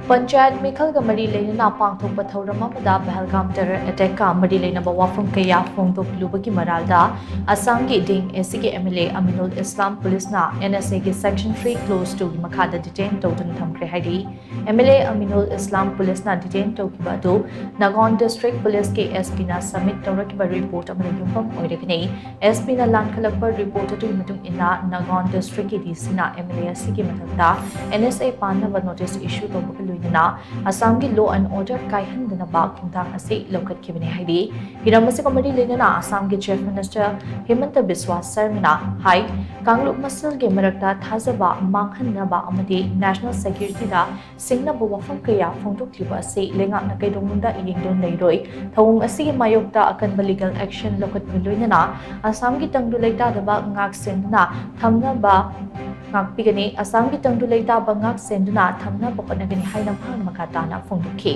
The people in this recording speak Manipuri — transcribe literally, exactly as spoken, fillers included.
ꯄꯟꯆꯥꯌꯠ ꯃꯤꯈꯜꯒ ꯃꯔꯤ ꯂꯩꯅꯅ ꯄꯥꯡꯊꯣꯛꯄ ꯊꯧꯔꯝ ꯑꯃꯗ ꯄꯍꯜꯒꯥꯝ terror attack ꯀ ꯃꯔꯤ ꯂꯩꯅꯕ ꯋꯥꯐꯝ ꯀꯌꯥ ꯐꯣꯡꯗꯣꯛꯂꯨꯕꯒꯤ ꯃꯔꯥꯜꯗ ꯑꯁꯥꯝꯒꯤ ꯗꯤꯡ ꯑꯦꯁꯤꯒꯤ M L A ꯑꯃꯤꯅꯨꯜ ꯏꯁꯂꯥꯝ ꯄꯨꯂꯤꯁꯅ N S A ꯒꯤ section three clause two ꯒꯤ ꯃꯈꯥꯗ detain ꯇꯧꯗꯨꯅ ꯊꯝꯈ꯭ꯔꯦ ꯍꯥꯏꯔꯤ꯫ M L A ꯑꯃꯤꯅꯨꯜ ꯏꯁꯂꯥꯝ ꯄꯨꯂꯤꯁꯅ detain ꯇꯧꯈꯤꯕ ꯑꯗꯨ ꯅꯥꯒꯥꯎꯟ district ꯄꯨꯂꯤꯁꯀꯤ S P ꯅ submit ꯇꯧꯔꯛꯈꯤꯕ report ꯑꯃꯅ ꯌꯨꯝꯐꯝ ꯑꯣꯏꯔꯒꯅꯤ꯫ S P ꯅ ꯂꯥꯟꯈꯠꯂꯛꯄ report ꯑꯗꯨꯒꯤ ꯃꯇꯨꯡ ꯏꯟꯅ ꯅꯥꯒꯥꯎꯟ district ꯀꯤ D C ꯅ M L A ꯑꯁꯤꯒꯤ ꯃꯊꯛꯇ N S A ꯄꯥꯟꯅꯕ notice issue ꯇꯧꯕꯒ ꯂꯣꯏꯅꯅ ꯑꯁꯥꯝꯒꯤ law and order ꯀꯥꯏꯍꯟꯗꯅꯕ ꯈꯣꯡꯊꯥꯡ ꯑꯁꯤ ꯂꯧꯈꯠꯈꯤꯕꯅꯤ ꯍꯥꯏꯔꯤ꯫ ꯍꯤꯔꯝ ꯑꯁꯤꯒ ꯃꯔꯤ ꯂꯩꯅꯅ ꯑꯁꯥꯝꯒꯤ Chief Minister ꯍꯤꯃꯟꯇ ꯕꯤꯁ꯭ꯋꯥ ꯁꯔꯃꯅ ꯍꯥꯏ, ꯀꯥꯡꯂꯨꯞ ꯃꯁꯦꯜꯒꯤ ꯃꯔꯛꯇ ꯊꯥꯖꯕ ꯃꯥꯡꯍꯟꯅꯕ ꯑꯃꯗꯤ national security ꯗ ꯁꯤꯡꯅꯕ ꯋꯥꯐꯝ ꯀꯌꯥ ꯐꯣꯡꯗꯣꯛꯂꯤꯕ ꯑꯁꯤ ꯂꯩꯉꯥꯛꯅ ꯀꯩꯗꯧꯅꯨꯡꯗ ꯌꯦꯡꯗꯨꯅ ꯂꯩꯔꯣꯏ꯫ ꯊꯧꯑꯣꯡ ꯑꯁꯤꯒꯤ ꯃꯥꯌꯣꯛꯇ ꯑꯀꯟꯕ legal action ꯂꯧꯈꯠꯄꯒ ꯂꯣꯏꯅꯅ ꯑꯁꯥꯝꯒꯤ ꯇꯪꯗꯨ ꯂꯩꯇꯥꯗꯕ ꯉꯥꯛ ꯁꯦꯟꯗꯨꯅ ꯊꯝꯅꯕ ꯉꯥꯛꯄꯤꯒꯅꯤ, ꯑꯁꯥꯝꯒꯤ ꯇꯪꯗꯨ ꯂꯩꯇꯥꯕ ꯉꯥꯛ ꯁꯦꯟꯗꯨꯅ ꯊꯝꯅꯕ ꯍꯣꯠꯅꯒꯅꯤ ꯍꯥꯏꯅ ꯃꯍꯥꯛꯅ ꯃꯈꯥ ꯇꯥꯅ ꯐꯣꯡꯗꯣꯛꯈꯤ꯫